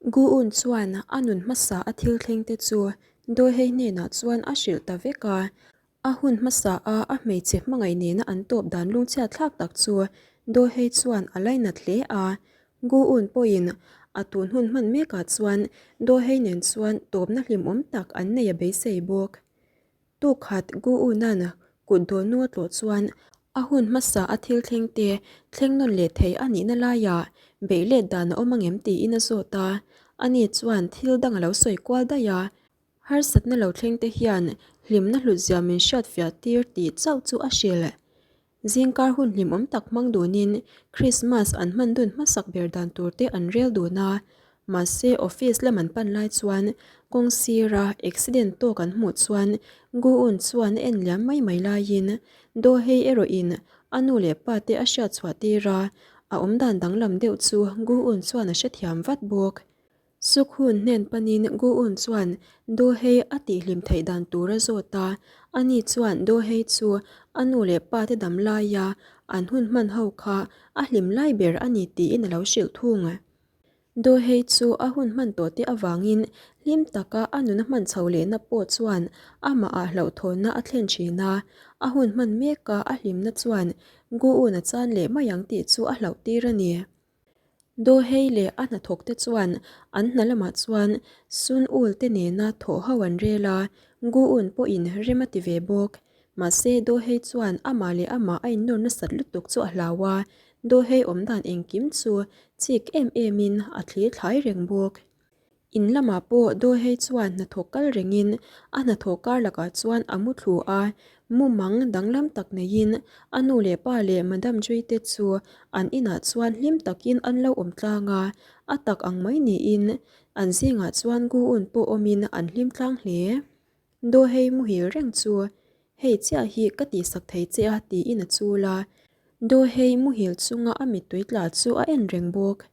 Gu-un chuan a nun hmasa a thil thleng te chu Dawhei hnenah chuan a hrilh ta vek a. A hun hmasa a a hmeichhe hmangaih nena an tawp dan lungchhiat thlak tak chu Dawhei chuan a lainat hle a. Gu-un pawhin a tun hun hman mekah chuan Dawhei nen chuan tawpna hlimawm tak an nei a beisei bawk. Tuk khat Gu-unan kut dawn nu a tlawh chuan a hun hmasa a thil thleng te thleng nawn leh thei a nihna laiah beih let dan a awm angem tiin a zawt a, ani chuan thil dang a lo sawi kual daih a, harsatna lo thleng te hian hlimna hlutzia min hriatfiah tir tih chauh chu a hrilh. Zingkar hun hlimawm tak hmang dunin Krismas an hman dun hmasak ber dan tur te an rel dun a, mahse office lam an pan lai chuan kawng sira accident tawk an hmuh chuan Gu-un chuan a en liam mai mai laiin Dawhei erawhin a nu leh pa te a hriat chhuah tir a, a awmdan danglam deuh chu Gu-un chuan a hrethiam vat bawk. Sukhun hnen panin Gu-un chuan Dawhei a tihhlim theih dan tur a zawt a, ani chuan Dawhei chu a nu leh pa te dam laia an hun hman ho kha a hlim lai ber a ni tiin a lo hrilh thung. Dawhei chu a hun hman tawh te avangin hlim taka a nuna hman chho lehna pawh chuan amahah hlauhthawnna a thlen thin a, a hun hman meka a hlimna chuan Gu-un a chan leh mai ang tih chu a hlauh tir a ni. Dawhei leh a hnathawk te chuan an hna lamah chuan Sun Ul te nena thawh ho an rel a, Gu Un pawhin rem a ti ve bawk. Mahse Dawhei chuan amah leh amah a innawr nasat lutuk chu a hlau a, Dawhei awmdan engkim chu chik em emin a thlir thlai reng bawk. In lamah pawh Dawhei chuan hnathawk kal rengin a hnathawh kar lakah chuan a mu thlu a, mumang danglam tak neiin a nu leh pa leh Madam Jui te chu an inah chuan hlim takin an lo awm tlang a, a tak ang mai niin an zingah chuan Gu Un pawh awmin an hlim tlang hle. Dawhei muhil reng chu hei chiah hi ka tihsak thei che a tiin a chul a, Dawhei muhil chunga a mittui tla chu a en reng bawk.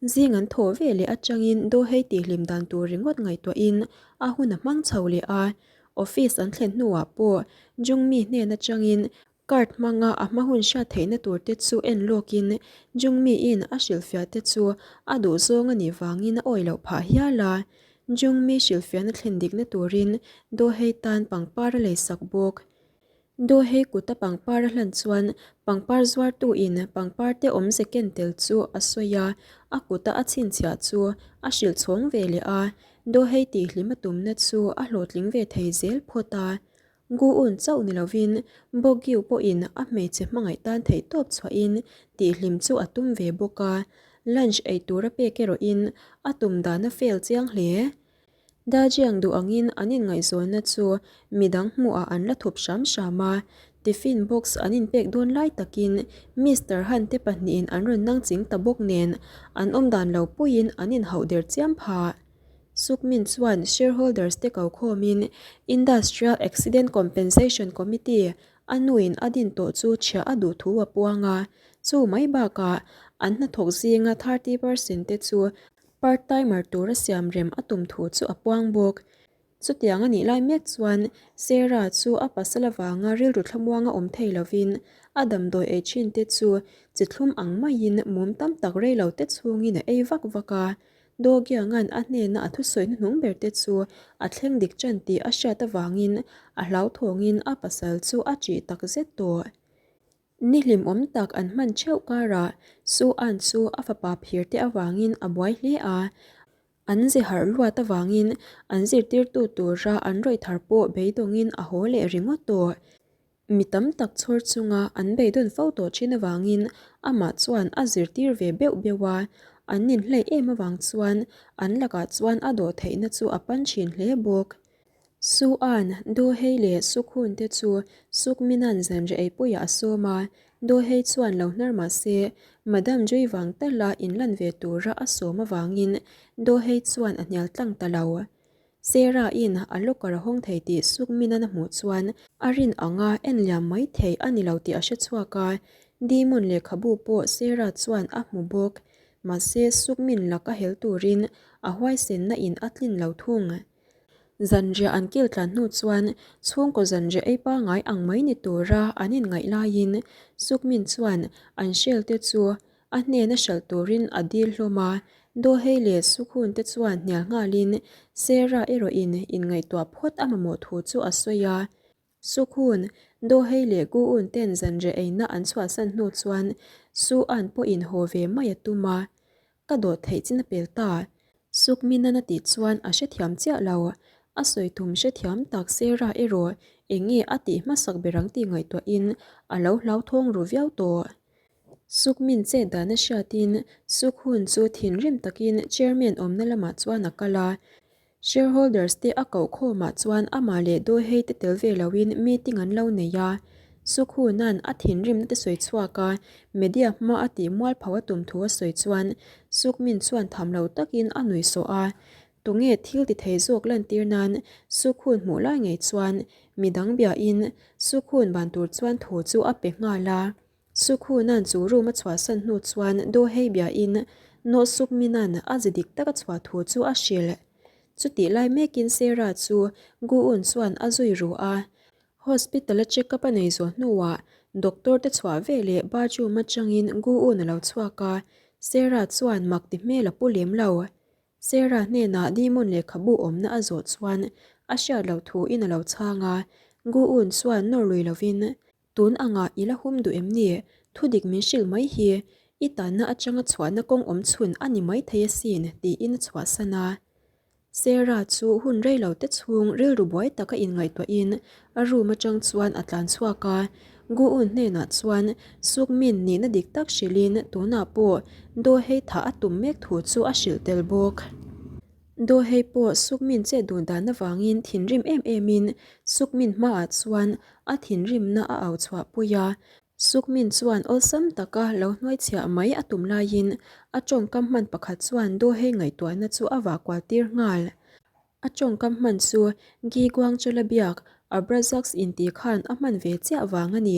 Zing an thawh ve leh atangin Dawhei tihhlim dan tur ringawt ngaihtuahin a hun a hmang chho leh a. Office an thlen hnuah pawh Jungmi hnen atangin card hmanga a hma hun hriat theihna tur te chu en lawkin Jungmiin a hrilhfiah te chu a duhzawng a nih vangin a awih loh phah hial a. Jungmi hrilhfiahna thlen dikna turin Dawhei tan pangpar a leisak bawk. Dawhei kuta pangpar a hlan chuan pangpar zuartu in pangpar te awmze ken tel chu a sawi a, a kuta a chhinchhiah chu a hrilh chhawng ve leh a, Dawhei tihhlim a tumna chu a hlawhtling ve thei zel phawt a. Gu-un chauh ni lovin Bawkgiu pawhin a hmeichhe hmangaih tan theih tawp chhuahin tihhlim chu a tum ve bawk a, lunch ei tur a pek erawhin a tum dan a fail chiang hle. Dajiang duh angin an inngaihzawnna chu midang hmuhah an la thup hram hram a, tiffin box an inpek dawn lai takin Mister Han te pahnihin an rawn nang ching ta bawk nen an awmdan lo puiin an inhauh der chiam phah. Sukmin chuan shareholders te ko khawmin Industrial Accident Compensation Committee a nuin a din tawh chu chhiah a duh thu a puang a, chu mai bakah an hnathawk zinga 30% te chu Part timer tura siam rem a tum thu chu a puang bawk. Chutiang a nih lai mek chuan Sarah chu a pasal avanga rilru thlamuanga awm thei lovin a damdawi ei thin te chu chi thlum ang maiin mum tam tak rei lo te chhungin a ei vak vak a. Dawgianga'n a hnena a thusawi hnuhnung ber te chu a thleng dik ṭan tih a hriat avangin a hlauthawngin a pasal chu a ṭih tak zet tawh. Ni hlimawm tak an hman theuh karah Su An chu a fapa phir te avangin a buai hle a, an ze harh luat avangin an zirtirtu tura an rawih thar pawh beidawngin a haw leh ringawt tawh. Mi tam tak chhawr chunga an beidawn fo tawh thin avangin amah chuan a zirtir ve beuh beuh a, an ninhlei em avang chuan an lakah chuan a dawh theihna chu a pan thin hle bawk. Su-a'n Dawhei leh Sukhun te chu Sukminan zanriah eipuiah a sawm a, Dawhei chuan lo hnar mah se, Madam Jui vang tala inlan ve tura a sawm avangin Dawhei chuan a hnial tlang ta lo. Sarah-in a locker a hawng thei tih Sukminan a hmuh chuan a rin anga en liam mai thei a ni lo tih a hre chhuak a, Demon lehkhabu pawh Sarah chuan a hmu bawk. Mahse, Sukmin lak a hel turin a huaisenna in a tlin lo thung. Zanriah an kil tlan hnu chuan chhungkaw zanriah ei pangai ang mai ni tura an inngaih laiin Sukmin chuan an hrialte chu a hnena hralh turin a dil hlawm a. Dawhei leh Sukhun te chuan hnial nghalin Sarah erawhin inngaihtuah phawt a mamawh thu chu a sawi a. Sukhun, Dawhei leh Guun ten zanriah eina an chhuahsan hnu chuan Su-an pawhin haw ve mai a tum a. Ka dawh theih chin a pel ta. Sukminan a tih chuan a hrethiam chiah lo. A sawi tum hrethiam tak Sarah erawh eng nge a tih hmasak ber ang tih ngaihtuahin a lo hlauthawng ru viau tawh. Sukmin chet dan a hriatin Sukhun chu thinrim takin chairman awmna lamah chuan a kal a. Shareholders te a koh khawmah chuan amah leh Dawhei te tel ve loin meeting an lo nei a. Sukhuna'n a thinrimna te sawi chhuak a, media hma a tih mualpho a tum thu a sawi chuan Sukmin chuan tham lo takin a nuih sawh a. Tunge thil ti thei zawk lantir nan Sukhun hmuh lai ngei chuan midang biain Sukhun ban tur chuan thu chu a pe nghal a. Sukhuna'n chu room a chhuahsan hnu chuan Dawhei biain Noh Sukmina'n a zi dik tak a chhuah thu chu a hrilh. Chutih lai mekin Sarah chu Gu-un chuan a zui ru a. Hospital a check up a nei zawh hnuah doctor te chhuah veleh bathroom atangin Gu-un a lo chhuak a, Sarah chuan mak ti hmel a pu lem lo. Sarah hnenah Demon lehkhabu awmna a zawh chuan a hriat loh thuin a lo chhang a, Gu-un chuan nawr lui lovin Tun angah i la hum duh em ni? Thudik min hrilh mai hi i tanna atanga chhuahna kawng awm chhun a ni mai thei asin, tiin a chhuahsan a. Sarah chu hun rei lo te chhung rilru buai taka inngaihtuahin a room atang chuan a tlan chhuak a. Gu-un hnenah chuan Sukmin nihna dik tak hrilhin tunah pawh Dawhei thah a tum mek thu chu a hrilh tel bawk. Dawhei pawh Sukmin chet dun dan avangin thinrim em emin Sukmin hmaah chuan a thinrimna a au chhuah pui a. Sukmin chuan awlsam taka lo hnuaichhiah mai a tum laiin a tawngkam hman pakhat chuan Dawhei ngaihtuahna chu a vah kual tir nghal. A tawngkam hman chu Gi Guangchola biak Abrazax intih khan a hman ve chiah vang a ni.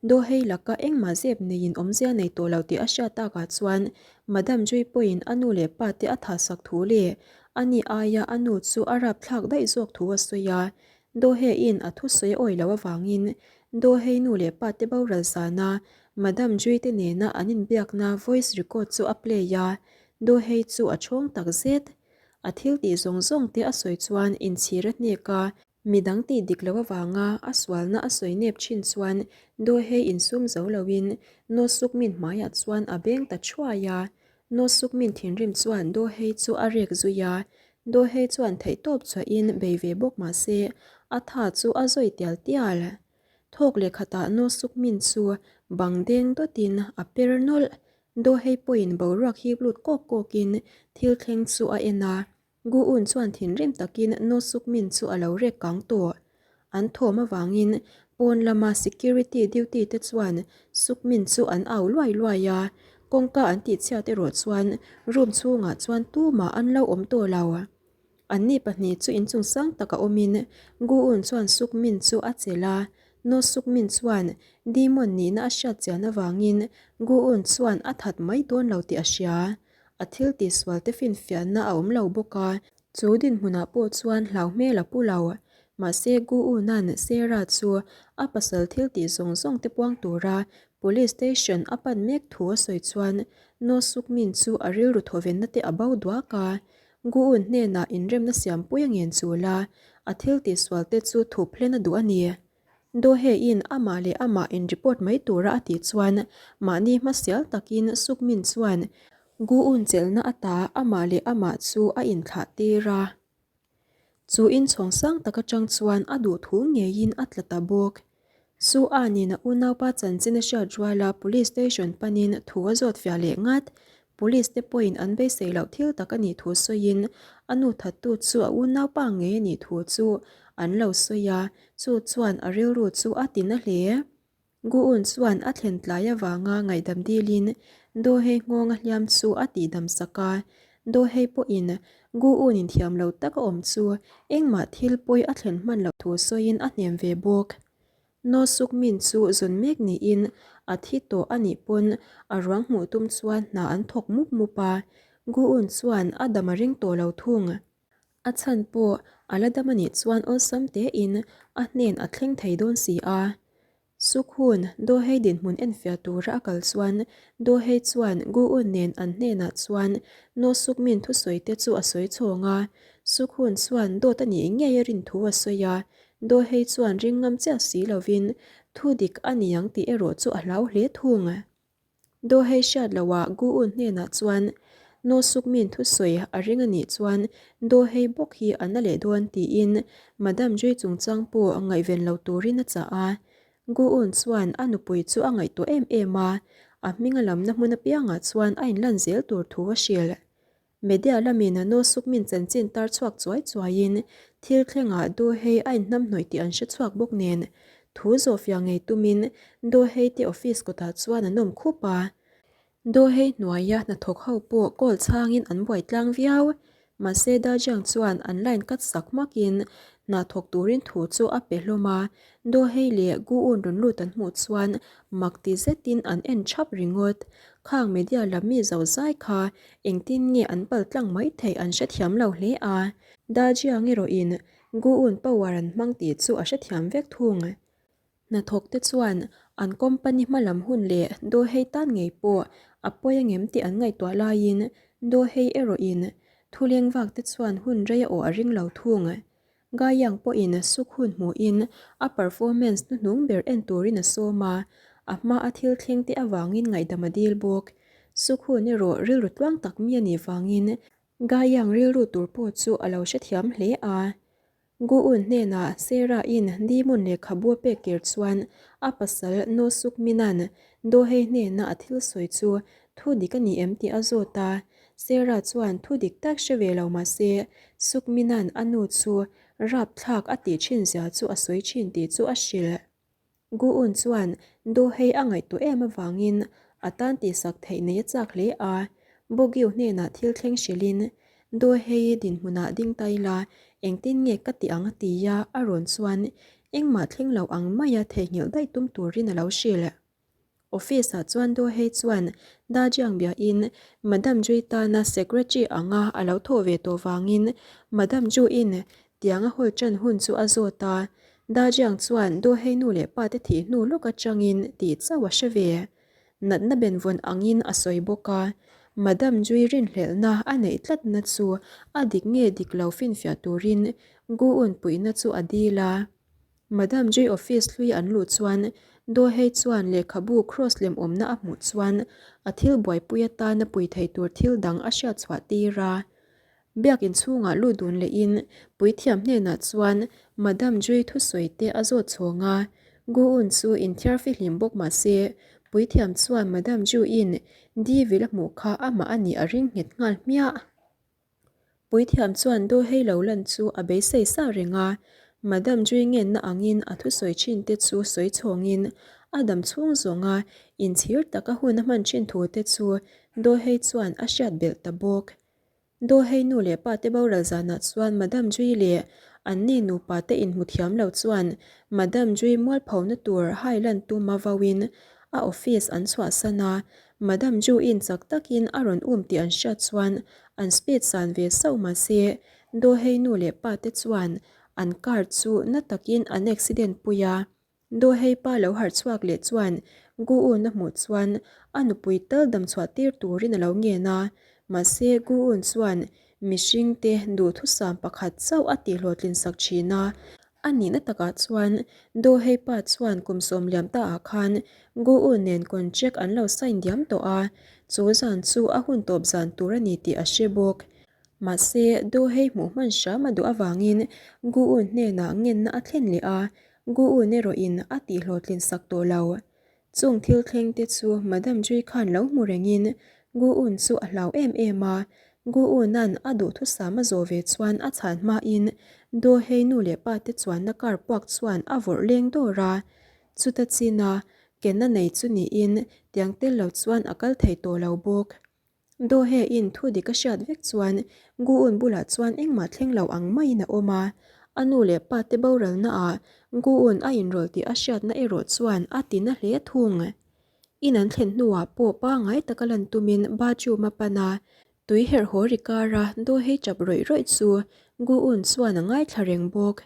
Dawhei laka engmah zep neiin awmzia nei tawh lo tih a hriat takah chuan Madam Jui pawhin a nu leh pa te a thahsak thu leh a ni aia a nu chu a rapthlak daih zawk thu a sawi a. Dawheiin a thusawi a awih loh avangin Dawhei nu leh pa te boral zana Madam Jui te nena an inbiakna voice record chu a play a, Dawhei chu a chhawng tak zet. A thil tih zawng zawng te a sawi chuan inchhir a hnek a, Midang tih dik loh avanga a sualna a sawi nep thin chuan Dawhei insum zo loin Naw Sukmin hmaiah chuan a beng ta thuai a. Naw Sukmin thinrim chuan Dawhei chu a rek zui a. Dawhei chuan theihtawp chhuahin bei ve bawk mah se a tha chu a zawi tial tial. Thawk leh khatah Naw Sukmin chu bang deng dawtin a per nawlh. Dawhei pawhin boruak hip lut kawk kawkin thil thleng chu a en a. Gu-un chuan thinrim takin No Suk-min chu a lo rek kang tawh. An thawm avangin pawn lama security duty te chuan Suk-min chu an au luai luai a, kawngka an tihchhiat erawh chuan room chhungah chuan tumah an lo awm tawh lo. Anni pahnih chu inchung sang taka awmin Gu-un chuan Suk-min chu a chelh a, No Suk-min chuan demon nihna a hriat chian avangin Gu-un chuan a that mai dawn lo tih a hria. A thil tihsual te finfiahna a awm lo bawk a, chu dinhmunah pawh chuan hlau hmel a pu lo. Mahse Gu Una'n Sarah chu a pasal thil tih zawng zawng te puang tura Police Station a pan mek thu a sawi chuan No Suk Min chu a rilru thawvenna te a bo duak a. Gu Un hnenah inremna siampui a ngen chul a, a thil tihsual te chu thup hlen a duh a ni. Dawheiin amah leh amah in report mai tura a tih chuan mahni hmasial takin Sukmin chuan Gu-un chelhna ata amah leh amah chu a inthlah tir a. Chu inchhawng sang tak atang chuan a duh thu ngeiin a tla ta bawk. Su Anin a unaupa chanchin a hriat ruala Police Station panin thu a zawt fiah leh ngat. Police te pawhin an beisei loh thil tak a nih thu sawiin a nu thattu chu a unaupa ngei a nih thu chu an lo sawi a, chu chuan a rilru chu a ti na hle. Gu-un chuan a thlen tlai avanga ngaihdam dilin Dawhei nghawng a hliam chu a tihdam sak a, Dawhei pawhin Gu-un inthiam lo tak a awm chu engmah thil pawi a thlen hman loh thu sawiin a hnem ve bawk. No Suk Min chu zawn mek niin a thi tawh a nih pawn a ruang hmuh tum chuan hna an thawk mup mup a, Gu Un chuan a dam a ring tawh lo thung. A chhan pawh a la dam a nih chuan awlsam tein a hnen a thleng thei dawn si a. Sukhun, Dawhei dinhmun enfiah tura a kal chuan Dawhei chuan Gu-un nen an hnenah chuan No Sukmin thusawi te chu a sawi chhawng a. Sukhun chuan dawt a nih ngei a rin thu a sawi a. Dawhei chuan ring ngam chiah si lovin thu dik a ni ang tih erawh chu a hlau hle thung. Dawhei hriat loah Gu-un hnenah chuan No Sukmin thusawi a ring a nih chuan Dawhei bawk hi a na leh dawn tiin Madam Jui chungchang pawh ngaihven lo turin a chah a. Gu-un chuan a nupui chu a ngaihtuah em em a, a hming a lamna hmun apiangah chuan a inlan zel tur thu a hrilh. Media lamin No Sukmin chanchin tar chhuak chuai chuaiin thil thlengah Dawhei a inhnamhnawih tih an hre chhuak bawk nen thu zawhfiah ngei tumin Dawhei te office kawtah chuan an awm khup a. Dawhei hnuaia hnathawk ho pawh call chhangin an buai tlang viau. Mahse Dajiang chuan an line cut sak hmakin hna thawk turin thu chu a pe hlawm a, Dawhei leh Gu-un rawn lut an hmuh chuan mak ti zetin an en thap ringawt. Khang media lam mi zo zai kha engtin nge an pal tlang mai theih an hrethiam lo hle a, Dajiang erawhin Gu-un power an hmang tih chu a hrethiam vek thung. Hnathawk te chuan an company hma lam hun leh Dawhei tan ngei pawh a pawi angem tih an ngaihtuah laiin Dawhei erawhin thuleng vak te chuan hun rei a awh a ring lo thung. Gaiyang pawhin suk hun hmuhin a performance hnuhnung ber en turin a sawm a, a hma a thil thleng te avangin ngaihdam a dil bawk. Suk hun erawh rilru tluang tak mi a nih vangin Gaiyang rilru tur pawh chu a lo hrethiam hle a. Gu-un hnenah Sarah-in Demon lehkhabu a pek kir chuan a pasal No Suk Min-a'n Dawhei hnena a thil sawi chu thu dik a ni em tih a zawt a. Sarah chuan thu dik tak hre ve lo mah se Suk Min-a'n a nu chu rapthlak a tih thin zia chu a sawi thin tih chu a hrilh. Gu-un chuan Dawhei a ngaihtuah em avangin a tan tihsak theih nei a chak hle a. Bogyu hnenah thil thleng hrilhin, Dawhei dinhmunah ding ta ila, engtin nge ka ti ang a ti a, a rawn chuan engmah thleng lo ang maia theihnghilh daih tum turin a lo hrilh. Office ah chuan Dawhei chuan Dajiang biain Madam Jui tana secretary anga a lo thawh ve tawh vangin Madam Ju-in tiang a hawl tan hun chu a zawt a. Dajiang chuan Dawhei nu leh pa te thih hnu lawk atangin tih chauh a hre ve. Natna benvawn angin a sawi bawk a. Madam Jui rinhlelhna a neih tlatna chu a dik nge dik lo finfiah turin Gu-un puihna chu a dil a. Madam Jui office hlui an luh chuan Dawhei chuan lehkhabu cross lem awmna a hmuh chuan a thil buaipui atana pui thei tur thil dang a hriat chhuah tir a. Biakin chhungah lut dun lehin puithiam hnenah chuan Madam Jui thusawi te a zawt chhawng a. Gu-un chu inthiar fihlim bawk mah se puithiam chuan Madam Jui-in Devil a hmuh kha amah a nih a ring nghet nghal hmiah. Puithiam chuan Dawhei lo lan chu a beisei sa reng a, Madam Jui ngenna angin a thusawi thin te chu sawi chhawngin a dam chhung zawnga inchhir taka hun a hman thin thu te chu Dawhei chuan a hriat belh ta bawk. Dawhei nu leh pa te boral zanah chuan Madam Jui leh anni nupa te inhmu thiam lo chuan Madam Jui mualphona tur hai lan tuma vauin a office an chhuahsan a, Madam Ju-in chak takin a rawn um tih an hriat chuan an speed san ve sauh mahse Dawhei nu leh pa te chuan an car chu na takin an accident pui a. Dawhei pa lo harh chhuak leh chuan Gu-un a hmuh chuan a nupui tal dam chhuah tir turin a lo ngen a, mahse Gu-un chuan mihring te duhthusam pakhat chauh a tihhlawhtlin sak thin a, A nihna takah chuan Dawhei pa chuan kum sawmliam ta ah khan Gu-u nen contract an lo sign diam tawh a, chu zan chu a hun tawp zan tur a ni tih a hre bawk. Mahse, Dawhei hmuh hman hram a duh avangin Gu-u hnenah ngenna a thlen leh a, Gu-u erawhin a tihhlawhtlin sak tawh lo. Chung thil thleng te chu Madam Jui khan lo hmu rengin Gu-un chu a hlau em em a, Gu-unan a duhthusam a zawh ve chuan a chhan hmain Dawhei nu leh pa te chuanna car puak chuan a vawrh leng dawr a, chuta china kenna nei chu niin tiang tel lo chuan a kal thei tawh lo bawk. Dawheiin thu dik a hriat vek chuan Gu-un bulah chuan engmah thleng lo ang maiin a awm a, a nu leh pa te boralna ah Gu-un a inrawlh tih a hriatna erawh chuan a ti na hle thung. In an thlen hnuah pawh pangngai taka lan tumin bathroom a pan a, tui herh haw ri kara Dawhei chap rawih rawih chu Gu-un chuan a ngaithla reng bawk.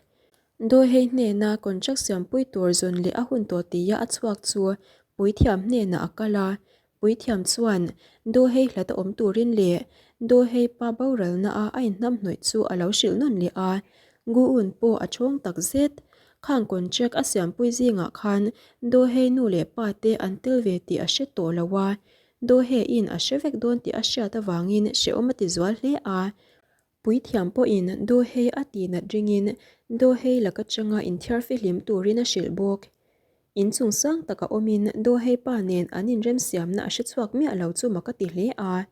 Dawhei hnena contract siampui tur zawn leh a hun tawh tia a chhuak chu puithiam hnenah a kal a, puithiam chuan Dawhei hlat a awm turin leh Dawhei pa boralna a a inhnamhnawih chu a lo hrilh nawn leh a, Gu-un pawh a ṭhawng tak zet. Khang contract a siampui zingah khan Dawhei nu leh pa te an tel ve tih a hre tawh lo a, Dawheiin a hre vek dawn tih a hriat avangin hrehawm a ti zual hle a. Puithiam pawhin Dawhei a tihnat ringin Dawhei lak atanga inthiar fihlim turin a hrilh bawk. Inchung sang taka awmin Dawhei pa nen an inremsiamna a hre chhuak miah lo chu mak a ti hle a.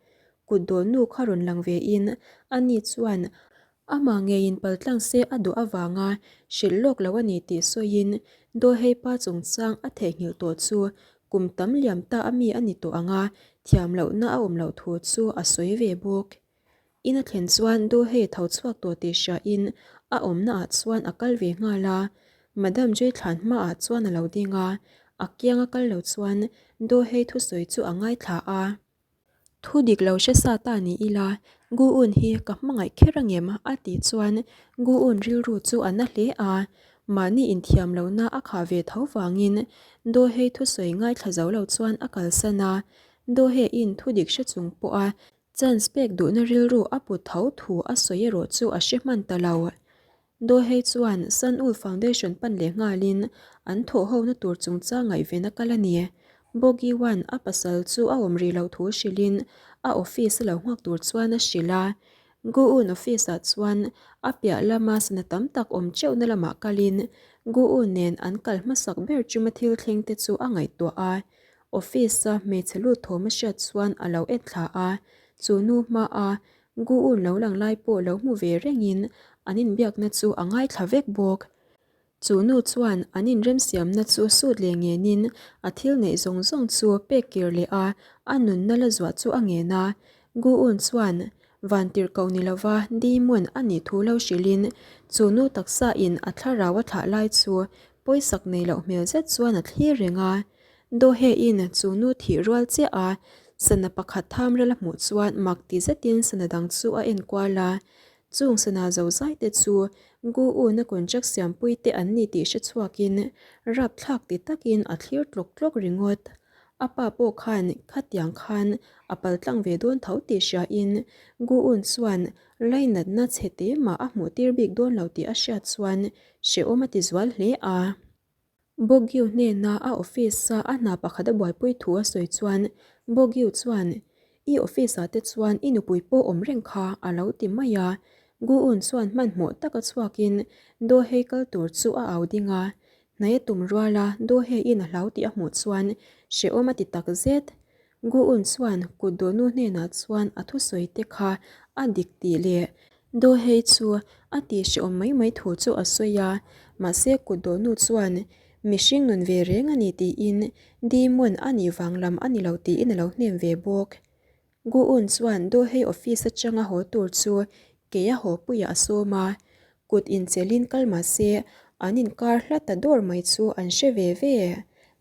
Kut dawlnu kha rawn lang vein ani chuan amah ngeiin paltlang se a duh avanga hrilh lawk lo a ni tih sawiin Dawhei pa chungchang a theihnghilh tawh chu kum tam liam ta a mi a ni tawh ang a, thiam lohna a awm loh thu chu a sawi ve bawk. In a thlen chuan Dawhei tho chhuak tawh tih hriain a awmna ah chuan a kal ve nghal a. Madam Jay thlan hmaah chuan a lo ding a, a kiang a kal lo chuan Dawhei thusawi chu a ngaithla a. Thu dik lo hre sa ta ni ila, Gu Un hi ka hmangaih kher angem? a tih chuan Gu Un rilru chu a na hle a. Mahni inthiam lohna a khah ve tho vangin Dawhei thusawi ngaithla zo lo chuan a kalsan a. Dawheiin thu dik hre chung pawha Chance pek duhna rilru a put tho thu a sawi erawh chu a hre hman ta lo. Dawhei chuan Sun-ul Foundation pan leh nghalin an thawh hona tur chungchang ngaihven a kal a ni. Bogi Wan a pasal chu a awm rih loh thu hrilhin a office a lo nghak tur chuan a hrilh a. Gu-un office ah chuan a piah lama sana tam tak awm teuhna lamah kalin Gu-un nen an kal hmasak ber chuma thil thleng te chu a ngaihtuah a. Office-a hmeichhe lut thawm a hriat chuan a lo en thla a, chu nu hmaa Gu-un lo lang lai pawh lo hmu ve rengin an inbiakna chu a ngaithla vek bawk. Chu nu chuan an inremsiamna chu sut leh ngenin a thil neih zawng zawng chu pek kir leh a, a nunna la zuah chu a ngen a. Gu-un chuan vantirhkoh ni lova demon a nih thu lo hrilhin chu nu taksa in a thlarau a thlah lai chu pawisak nei loh hmel zet chuan a thlir reng a. Dawheiin chu nu thih rual chiah a, sana pakhat tham rel a hmuh chuan mak ti zetin sana dang chu a en kual a. Chung sana zozai te chu Gu-una contract siampui te an ni tih hre chhuakin rapthlak ti takin a thlir tlawk tlawk ringawt. A pa pawh khan khatiang khan a paltlang ve dawn tho tih hriain Gu-un chuan lainatna chhe te mah a hmuh tir bik dawn lo tih a hriat chuan hrehawm a ti zual hle a. Bogyu hnena a office-a a hna pakhat a buaipui thu a sawi chuan Bogyu chuan, I office-ah te chuan i nupui pawh awm reng kha a lo ti mai a. Gu-un chuan hmanhmawh taka chhuakin Dawhei kal tur chu a au ding a. Hnai a tum ruala Dawheiin a hlau tih a hmuh chuan hrehawm a ti tak zet. Gu-un chuan kut dawhnu hnenah chuan a thusawi te kha a dik tih leh Dawhei chu a tih hrehawm mai mai thu chu a sawi a, mahse kut dawhnu chuan mihring nun ve reng a ni tiin demon a nih vang lam a ni lo tiin a lo hnem ve bawk. Gu-un chuan Dawhei office atanga haw tur chu kei a haw puiah a sawm a, kut inchelin kal mah se an inkar hla ta dawr mai chu an hre ve ve.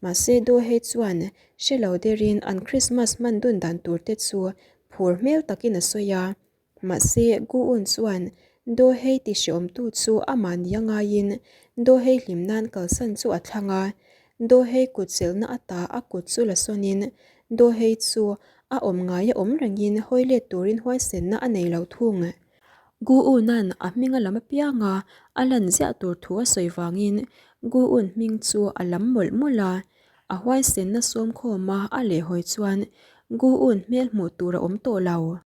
Mahse Dawhei chuan hre lo derin an Christmas hman dun dan tur te chu phur hmel takin a sawi a. Mahse Gu-un chuan Dawhei ti hreawmtu chu amah nia ngaiin Dawhei hlim nan kalsan chu a thlang a. Dawhei kut chelhna ata a kut chu la sawnin Dawhei chu a awm ngaia awm rengin hawi let turin huaisenna a nei lo thung. Gu-una'n a hming a lam apianga a lan ziah tur thu a sawi vangin Gu-un hming chu a lam mawlh mawlh a. A huaisenna sawmkhawma a lehhawi chuan Gu-un hmel hmuh tur a awm tawh lo.